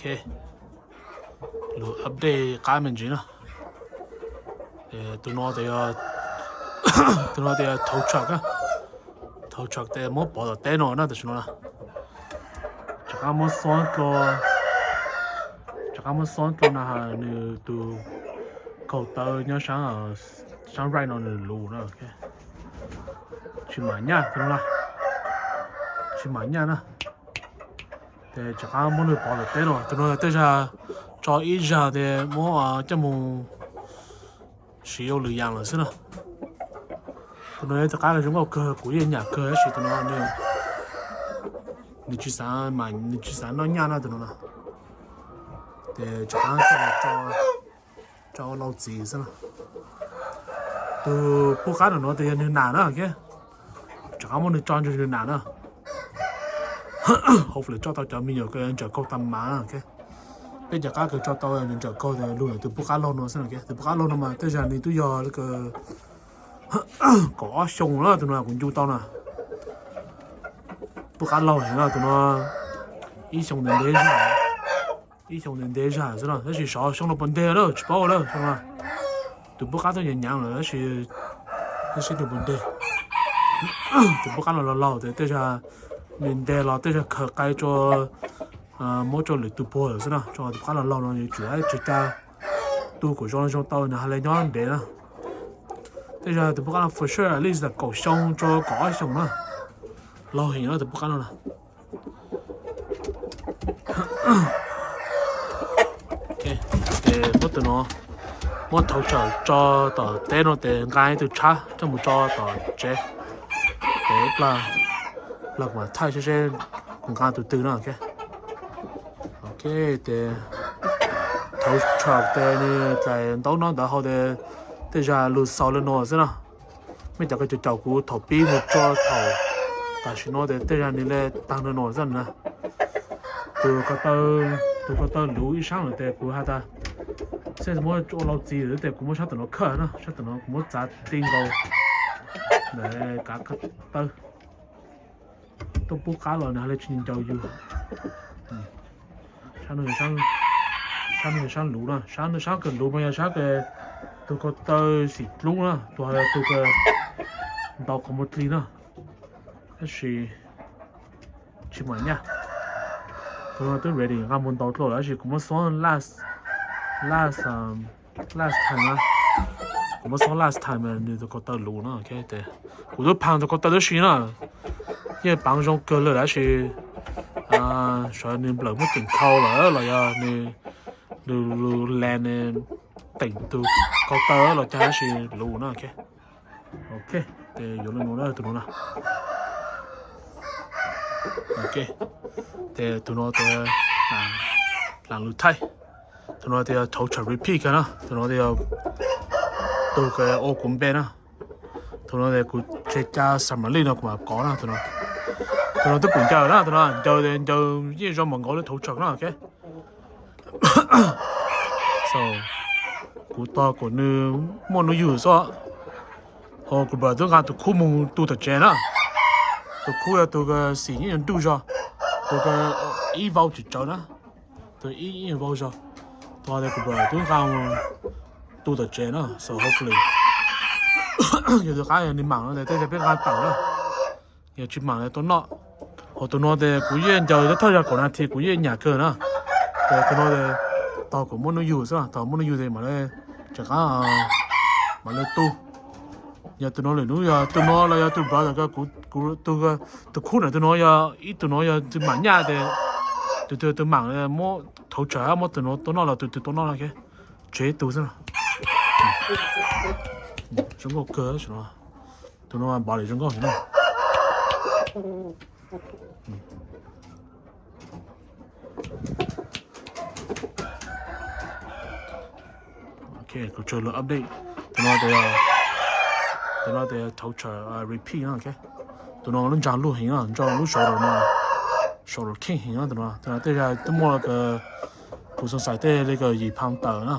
Ok, lus update qab me ntsis na. Tus no tias, tus no tias tow truck, tow truck tias muab pov tom teb no na, tam sim no na. Rov qab muab xob dlua, rov qab muab xob dlua na, nws tus kaug taw nyob sab, sab right no nws luv na. Tsis mam nyaj tus no na, tsis mam nyaj na. Ces rov qab muab nws pov tom teb no. Tus no tej zag tso ib zag ces muab coj mus siv ua lwm yam lawm xwb na. Tus no rov qab zoo nkauj kawg, kuv yeej nyam kawg tab sis tus no nws tsis xav, nws tsis xav noj nyaj na tus no na. Ces rov qab tso lau txiv xwb na. Tus pub qab no no tias yog nws nam na, rov qab muab nws tso ntseg nws nam na. Hopefully tso tau cov me nyuam ntsaws kaug tag mas na. Peb cov qab kawg tso tau ntsaws kaug tas lug tus pub qab laug no xwb na. Tus pub qab laug no mas tej zag nws twb yog kaum ob xyoo na, tus no kuv ncu tau na. Pub qab laug heev na tus no, ib xyoo ntev ntev zag, ib xyoo ntev ntev zag xwb na, tab sis xyov xyoo no puas nteg lawm tsis paub lawm xyoo no. Tus pub qab twb nyaav nyaav lawm tab sis, tab sis nws puas nteg. Tus pub qab no los laug tias tej zag nws nteg los tej zag khaws qai rua, muab rua lwm tus puag lawm xwb na. Rua tus pub qab los laug no yuav tsum tsis tas tu kom zoo zoo tau nws hais li nyob ntev na. Tej zag tus pub qab no for sure at least kaum xyoo rua kaum ob xyoos na, laug heev na tus pub qab no na. Ces muab tus no, muab tow truck tso tom teb no ces nqa ib tug tshab coj mus tso tom tsev. Ces ib plag, plag kuv mam thaij seb seb kuv nqa tus twg no. Ok, ces tow truck ces nws txais ntaub no ntawd hauv ces tej zag lug xaus li no xwb na. Mej cov kws caum kuv thaum pib mus txug thaum tam sim no ces tej zag nws le taag nrho no xwb na. Tus ko taw, tus ko taw luv ib sab lawm ces kuv has tas, seb muab ua lau txiv lawm ces kuv muab sab tom no khawb na, sab tom no kuv muab txav ti nkaus ntawm kav ko taw. Tuaj pub qab los nws hais li tsis ncaus yus. Sab no, sab no yog sab luv na, sab no sab kawg luv mas yog sab kawg tus ko taw xim dlub na, tus hais tus kawg ntaus qhov muag dlig na. Tab sis tsis mam nyaj. Tus no twb ready nqa mus ntaus dlua lawm tab sis kuv muab xob last, last, last time na. Kuv muab xob last time nws tus ko taw luv na. Kuv twb phaag tus ko taw tib si na, yeej paav zoo kawg lawm tab sis xyov nws nplawm muab teem khau lawm los yog nws, nws lus las nws teem tus ko taw los cas tab sis luv na. Ok, ces yuav lug nuav na tus nuav na. Ok, ces tus nuav tes lam lug thaij. Tus nuav tes yog tow truck repeat kawg na, tus nuav tes yog tug kws ua kuv npe na. Tus nuav tes kuv tseg ca Summer League no kuv mam kov na tus nuav. Tus nuav twb pum ncaws na, tus nuav ncaws tes ncaws yeej zoo npaum nkaus li tow truck na. Ok, so kuv tog kom nws muaj nub yug xwb. Ho kuv brother twb nqa tus khub moog tu tom tsev na. Tus khub yog tus xim nyob nruj zog, tus ib vau tsis tsawv na, tus ib vau zog. Tog tes kuv brother twb nqa tu tom tsev na, so hopefully yog tus qab yog nws maam no tes tej zag peb nqa tawm na. Yog tsis maam tua noj. Ho tus nuav tes kuv yeej ncaws thawj zag kaum nas this kuv yeej nyam kawg na. Tes tus nuav tes tog kom muaj nub yug xwb, tog muaj nub yug tes mam li, tseem qab mam li tu. Yog tus nuav lwm nub yog tus nuav los yog tus brother, kuv tus, tus khub na tus nuav yog ib tug nuav yog tus maam nyaj tes tus twg tus maam muab tow truck muab tus nuav tua noj los tus twg tua noj no. Tseg ib tug xwb. Zoo nkauj kawg. Tus nuav npav li zoo nkauj heev na. Ok, kuv tsuas lug update. Tus nuav tes, tus nuav tes tow truck repeat na. Ok, tus nuav lub ntsaag luj heev na, ntsaag lub shoulder no, shoulder kheej heev na tus nuav. Tus nuav tej zag twb muaj kws, kuv xav xav tej li kws yim pound tawm na.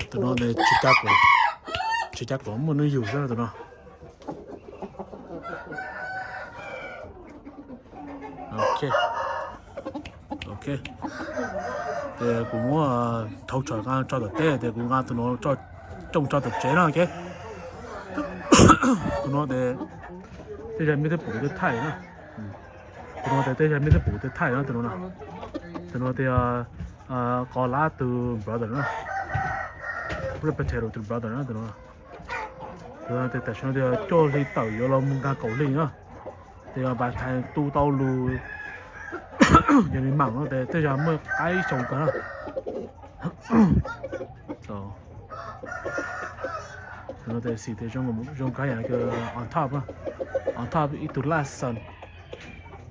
Tus nuav tes tsis ca kuv, tsis ca kuv muaj nub yug xwb tus nuav. Ok, ok, Ok, ces kuv muab thau tsam nqa tso tom teb, ces kuv nqa tus no coj tso tom tsev no, ok. Tus no ces tej zag mej twb pum kuv twb thaij na. Tus no ces tej zag mej twb pum kuv twb thaij na, tus no na. Tus no ces qos lab tus brother na. Red Potato tus brother na, tus no. Tus no ces tam sim no ces cuaj hli tawm yuav los mus nkag kaum hli na. Ces yog npaj thaiv tu tau lus, yog nws mam no ces tej zag muaj qaib xyoo kawg na. Tus no ces xim tias zoo kawg yam on top, on top ib tug laj xeem,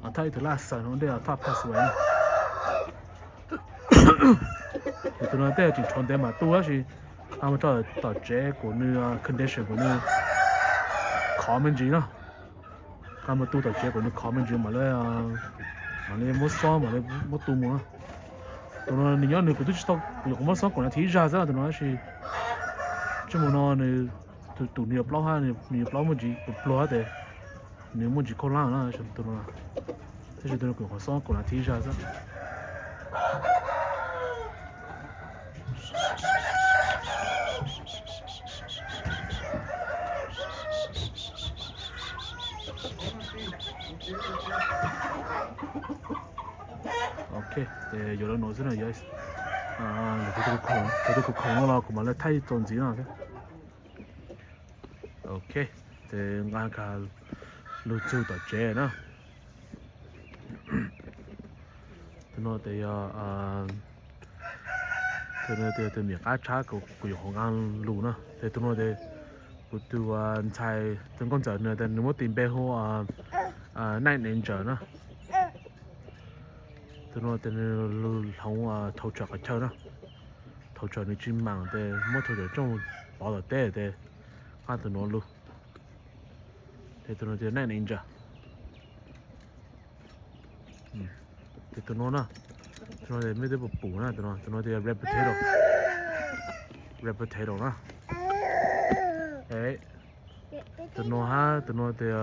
on top ib tug laj xeem no dej on top pass away na. Ces tus no tej tseem tshuav ntev mam tu tab sis nqa mus tso tom tsev kuas nws condition kuas nws khov me ntsis no. Nqa mus tu tom tsev kuas nws khov me ntsis mam li, mam li muab xob mam li muab tu mus na. Tus no nws nyob nws kuv twb tsis tau, kuv nyuam qhuav muab xob kaum nas this ib zag xwb tus no tab sis tsis mus no nws, tus nws yuav plaub hab, nws yuav plaub muaj ntsis pluag pluag tes nws muaj ntsis khaub hlab na, tus no. Tab sis tus no kuv nyuam qhuav xob kaum nas this ib zag xwb. Ok, ces yuav lawv nuav xwb na, yuav, kuv tus khoom no los kuv mam li thaij txuas ntxiv no. Ok, ces nqa kiag lug txug tom tsev na. Tus no ces yog, tus no ces tus mim qab tshab kuv yuav qhuav nqa lug na. Ces tus no ces kuv tus ntxhais tus nkauj ntxawm nws, nws muab tis npe hu Night Ninja na. Tus no ces nws lug hloov thau tsam qhov chaw na. Thau tsam nws tsis maam ces muab thau tsam tsooj pov tom teb ces nqa tus no lug. Ces tus no ces Night Ninja. Ces tus no na, tus no mej twb pum na, tus no ces yog red potato, red potato na. Tus no hab tus no ces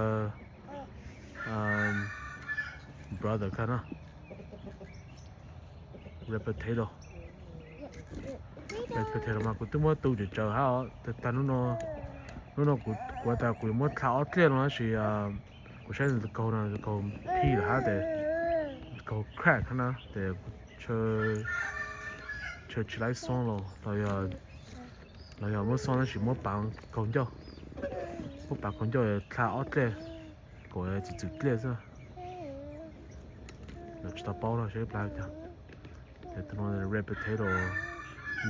brother kag na. Red potato, red potato mas kuv twb muab tu tsawg tsawg hab os. Tag hnub no, hnub no kuv tas kuv yuav muab dlha ob dliaj no tab sis kuv saib nws kaug no kaug phij lawm hab tes kaug crack hab na tes tsha tsis laib xob los, los yog muab xob tab sis muab pav kaug ncauj, muab pav kaug ncauj dlha ob dliaj, kuv txiv txwm dliaj xwb. Lawv tsis tau paub no saib plag cas. Ces tus no red potato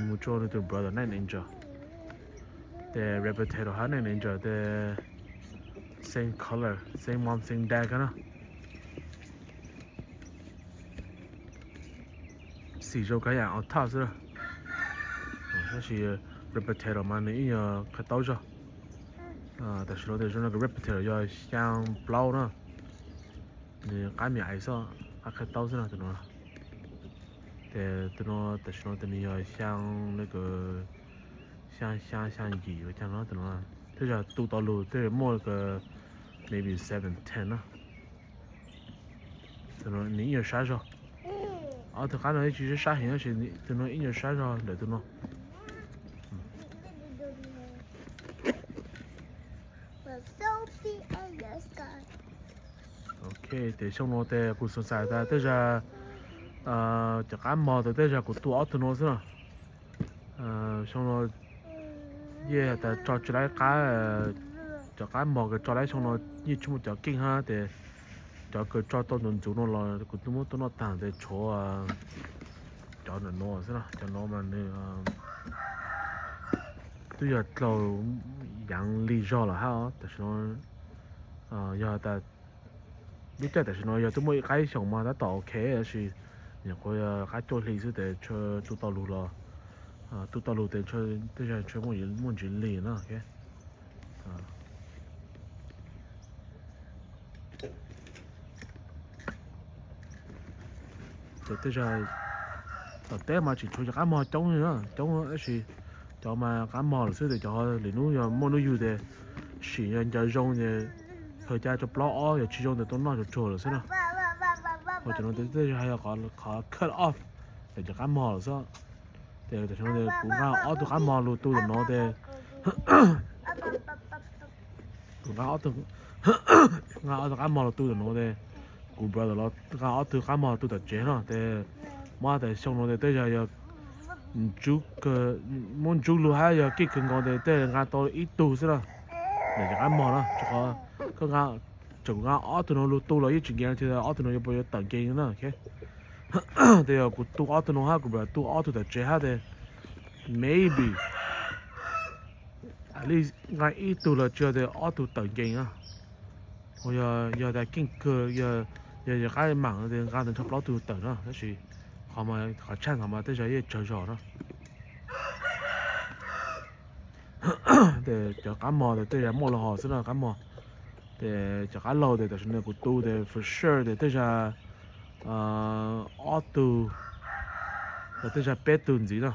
mus tsuj nws tus brother Night Ninja. Ces red potato hab Night Ninja ces same color, same mom same dad kag na. Xim zoo kag yam on top xwb na. Tab sis red potato mas nws ib nyuag qhia taub zog. Tam sim no tes zoo no red potato yog xyaa plaub na. Nws qab me ais xwb, qab qhia taub xwb no tus no. Ces tus no tam sim no tes nws yog xyaa, xyaa xyaa yim ua caag no tus no. Tej zag tu tau lug tej zag muaj maybe seven ten na. Tus no nws ib nyuag sab zog. Ob tug qab no tsis sab heev tab sis tus no ib nyuag sab zog ntawm tus no. Ok, ces xyoo no tes kuv xav xav tas tej zag cov qab mog tas tej zag kuv tu ob tug no xwb na. Xyoo no yeej tas tso tsis laib qab, cov qab mog kws tso laib xyoo no yeej tsis muaj cov keej hab tes cov kws tso tau ntxuv ntxuv no los kuv twb muab tuaj noj taag tes tshuav cov ntawm no xwb na. Cov no mas nws twb yog dlaug yaav lig zog lawm hab os. Tam sim no yog tas lub caij tam sim no yog twb muaj ib qaib xyoos mas tab tom ok tab sis nyuam qhuav qab cuaj hli xwb tes tu tau lug los, tu tau lug tes tej zag tshuav muaj ntsis lig na. Ces tej zag tom teb mas tseem tshuav cov qab mog coob li na, coob tab sis cov mas qab mog lawm xwb tes cov lwm hnub yog muaj hnub yug tes sim yog ncaws zoo ces khaws caj rau plaub ob, yog tsis zoo tes tuaj noj tsuag tsuag lawm xwb na. Cov no tej zaum yog qhov cut off cov qab mog lawm xwb. Ces tam sim no kuv nqa ob tug qab mog lug tu tam no ces kuv nqa ob tug, nqa ob tug qab mog lug tu tam no ces kuv brother los nqa ob tug qab mog tu tom tsev no ces muab tas xyoo no ces tej zaum yog muab ntsuj lug hab yog keej kawg nkaus ces tej zaum nqa tau ib tug xwb na. Ntawm cov qab mog na, koj nqa, txawm kuv nqa ob tug no lug tu los yeej tsis guarantee ob tug no yuav puas yuav tawm nkees na. Ces yog kuv tu ob tug no hab kuv brother tu ob tug tom tsev hab ces maybe at least nqa ib tug los tsis yog ces ob tug tawm nkees na. Yog, yog tas keej kawg, yog, yog qab maam no ces nqa tau nrho plaub tug tawm na, tab sis qhov chance mas tej zaum yeej tsawg zog na. Ces cov qab mog ces tej zaum muaj los hos xwb na qab mog. Ces cov qab laug ces tam sim no kuv tu ces for sure ces tej zaum ob tug los tej zaum peb tug ntxiv na.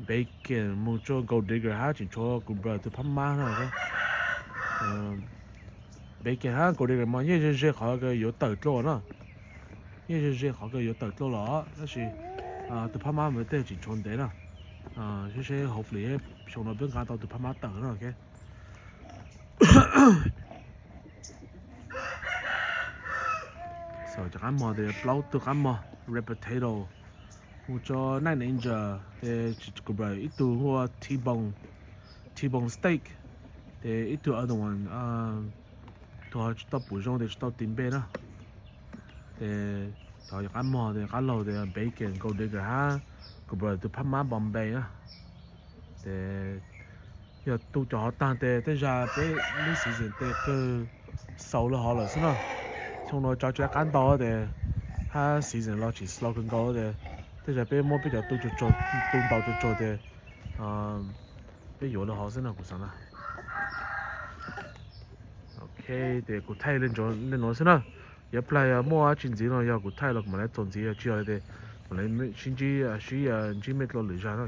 Bacon mus rau Gold Digger hab tseem tshuav kuv brother tus phab mab na. Bacon hab Gold Digger mas yeej ze ze qhov kws yuav tawm dlua na. Yeej ze ze qhov kws yuav tawm dlua los tab sis tus phab mab mas tej tseem tshuav ntev na. Seb seb hopefully xyoo no peb nqa tau tus phab mab tawm na. Cov qab mog ces plaub tug qab mog red potato mus rau Night Ninja, ces kuv brother ib tug hu ua T-bone, T-bone steak, ces ib tug other one, tus ho tsis tau pum zoo ces tsis tau tis npe na. Ces cov qab mog ces qab laug ces bacon, Gold Digger hab kuv brother tus phab mab Bombay na. Ces yog tu cov hov tag ces tej zaum peb lub season ces kawg xaus los hov lawm xwb na. Xyoo no tso tsis qab ntau ces hab season los tseem slow kawg nkaus ces tej zaum peb muab peb cov tu tsuag tsuag, tu ntau tsuag tsuag ces peb yuav los hov xwb no kuv xav na. Ok, ces kuv thaij li nuav xwb na. Yuav plag yog muaj dab tsi ntxiv no yog kuv thaij los kuv mam li txuas ntxiv, yog tsis yog ces mam li sib ntsib, sib ntsib mej dlua lwm zag no.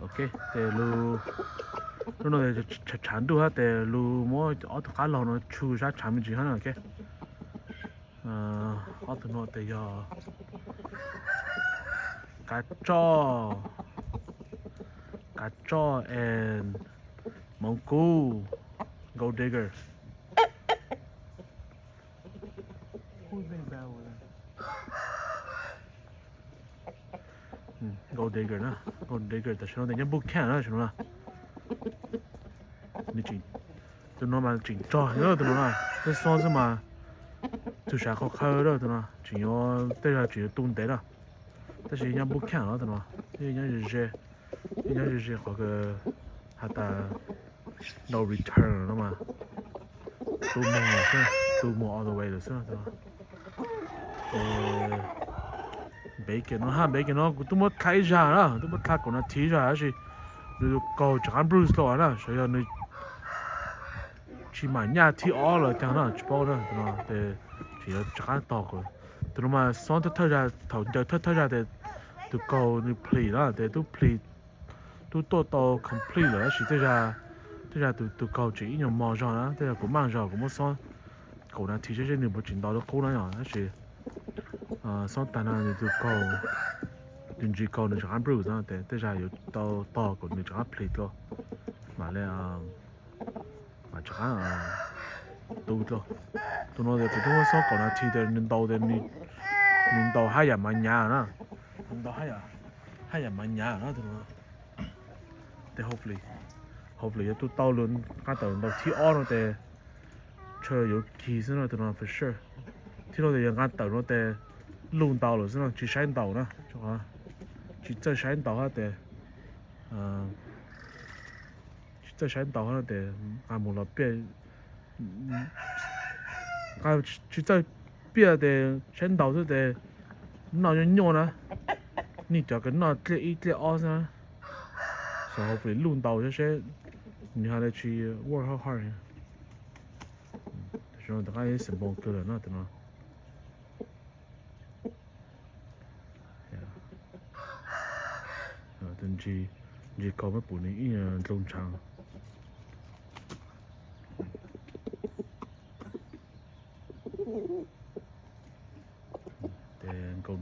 Ok, ces lub no tshav ntuj hab ces lug muab ob tug qab laug no tshu sab tshav me ntsis hab na. Ok, ob tug no ces yog kav tsoj, kav tsoj and moos kub, Gold Digger. Gold Digger na, Gold Digger tam sim no ces nyob boot camp na, tam sim no na. Nws tseem, tus no mas tseem tsog, tus no na, peb xob xwb mas tug sav qhov qhawv lawm, tus no tseem yuav, tej zaum tseem yuav tu ntev na, tab sis nyob boot camp no, tus no nyob ze ze, nyob ze ze qhov has tas no return no mas, tu moog xwb, tu moog all the way lawm xwb. Bacon no hab, bacon no kuv tub muab dlha ib zag na, tub muab dlha kaum nas this zag tab sis nws tus kaug rov qab bruise dlua na, xyov yog nws tsis mam nyaj thib ob los caag na tsis paub na, tus no ces tseem yuav rov qab tog. Tus no mas xob thawj thawj zag, thaum ncaws thawj thawj zag ces tus kaug nws plhis na, ces tub plhis, tub tuaj tau complete lawm tab sis tej zag, tej zag tus, tus kaug tseem ib nyuag mos zog na, tej zag kuv maj zog kuv muab xob kaum nas this seb seb nws puas tseem nto lub qub na yom, tab sis xob tag no nws tus kaug, tus ntsis kaug nws rov qab bruise na, ces tej zag yuav tau tog kom nws rov qab plhis dlua mam li, mam rov qab tu dlua. Tus no ces kuv tub muab xob kaum nas this ces nws ntaus ces nws ntaus haj yam mas nyav na, nws ntaus haj yam mas nyav na tus no. Ces hopefully, hopefully yuav tu tau lug nqa tawm ntaus thib ob no ces tsuas yuav kis xwb no tus no for sure. Thib no ces yog nqa tawm no ces luj ntaus lawm xwb no tsis saib ntaus na, tsis txawj saib ntaus hab ces, tsis txawj saib ntaus hab ces nqa mus los piaj, tsis txawj piaj ces saib ntaus xwb ces noj nyuaj nyuaj na, nej cov kws noj dlej ib dlej ob xwb na. So hopefully luj ntaus seb, seb nws has tas tsis work hard hard. Tam sim no tus qab xampoo kawg lawm no tus no. Tus ntsis, ntsis kaug mej pum nws ib nyuag ntloog ntshav.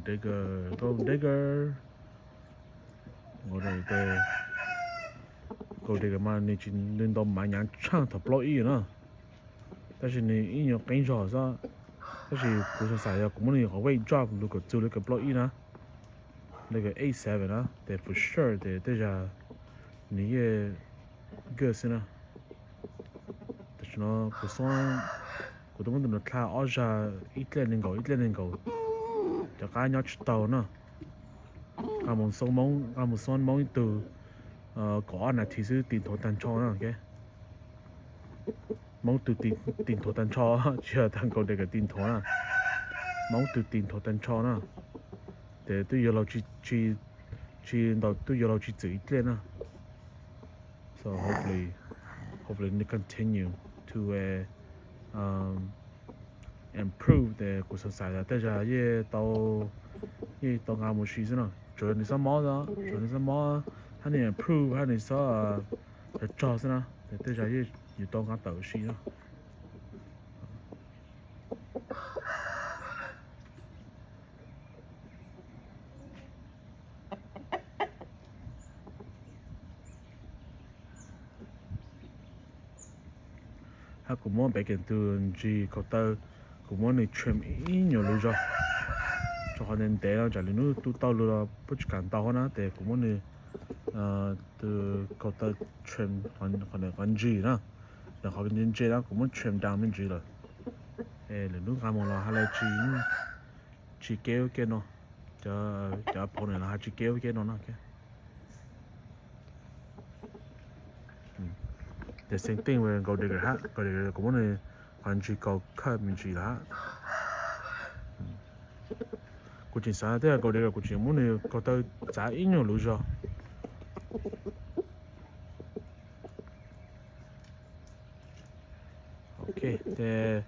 Digger, Gold Digger. Gold Digger mas nws tsis, nws ntaus mav nyav tshaaj thaum plaub ib na, tab sis nws ib nyuag qeeb zog xwb. Tab sis kuv xav xav yog kuv muab nws qhov weight drop lug kom txug li kws plaub ib na, li kws eight seven na, tes for sure tes tej zag nws yeej good xwb na. Tam sim no kuv xub, kuv twb muab tus nus dlha ob zag, ib dlej nees nkaum ib dlej nees nkaum, cov qab nyob tsis tau na. Nqa mus xub Moob, nqa mus xub Moob ib tug kaum ob nas this xwb ti nthuav tag nrho na. Moob tug ti nthuav tag nrho, tsis yog tag nkaus tes kom ti nthuav na. Moob tug ti nthuav tag nrho na, tes twb yuav laug tsis, tsis ntaus, twb yuav laug tsis txwm ib dlej na. So hopefully, hopefully nws continue to improve tes kuv xav xav yog tej zag yeej tau, yeej tau nqa mus si xwb no. Tsuas nws xob mob, tsuas nws xob mob, hab nws improve hab nws xob cov tsog xwb na, tes tej zag yeej yuav tau nqa tawm si na. Hab kuv muab Bacon tug ntsis kaus taw, kuv muab nws trim ib nyuag lub zog, rau qhov ntev ntev no tsam lwm hnub tu tau lug los puab tsis kam ntaus na, tes kuv muab nws tug kaus taw trim qhov ntsis na, yog qhov ntse ntse na kuv muab trim down me ntsis lawm. Lwm hnub nqa mus los has le tsis, tsis kev ua ke no, cov phau no los has tsis kev ua ke no na. Tes same thing with Gold Digger hab, Gold Digger kuv muab nws qhov ntsis kaus cut me ntsis lawm hab. Kuv tseem xav tej Gold Digger kuv tseem muab nws kaus taw txav ib nyuag lub zog. Ok, tes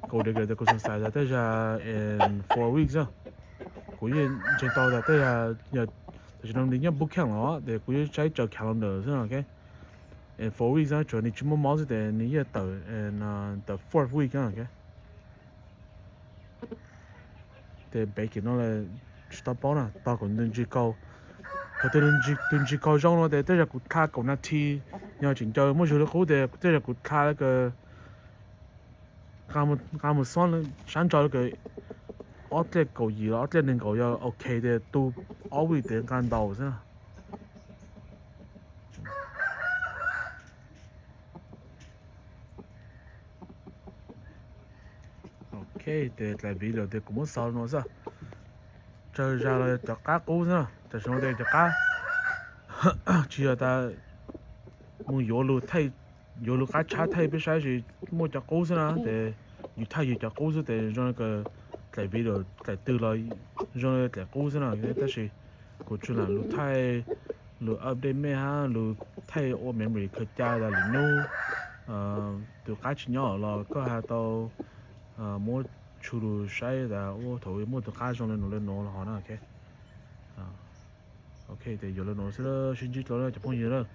Gold Digger tes kuv xav xav tas tej zag in four weeks na. Kuv yeej ntseeg tau tas tej zag, tam sim no nws nyob boot camp los tes kuv yeej saib tsawv calendar xwb no. In four weeks na, tsuas nws tsis muaj mob xwb tes nws yeej tawm, tawm fourth week na. Tes Bacon no tsis tau paub na, tog kuv tus ntsis kaus, thaum twg tus ntsis kaus zoo no tes tej zag kuv dlha kaum nas this, yog tseem ncaws muaj zug li qub tes tej zag kuv dlha kws nqa mus xob sab ntso kws ob dlej kaum yim los ob dlej nees nkaum yog ok tes tu ob week tes nqa ntaus xwb na. Ok, tes dlaim video tes kuv muab xaus no xwb. Tsawg zag los cov qab qub xwb na, tam sim no tes cov qab tsis yog tas mus yuav lug thaij, yuav lug qab tshab thaij peb saib, tsis muaj cov qub xwb na, tes yus thaij yus cov qub xwb tes zoo li kws dlaim video dlaim twg los zoo li dlaim qub xwb na. Tab sis kuv tsuas lam lug thaij, lug update mej hab lug thaij ua memory khaws ca tas lwm hnub tus qab tsis nyob los koj has tau muab tshua lug saib tas ua thaum muaj tus qab zoo li nuav li nuav los hov na. Ok, tes yuav li nuav xwb, sib ntsib dlua cov phooj ywg lawm.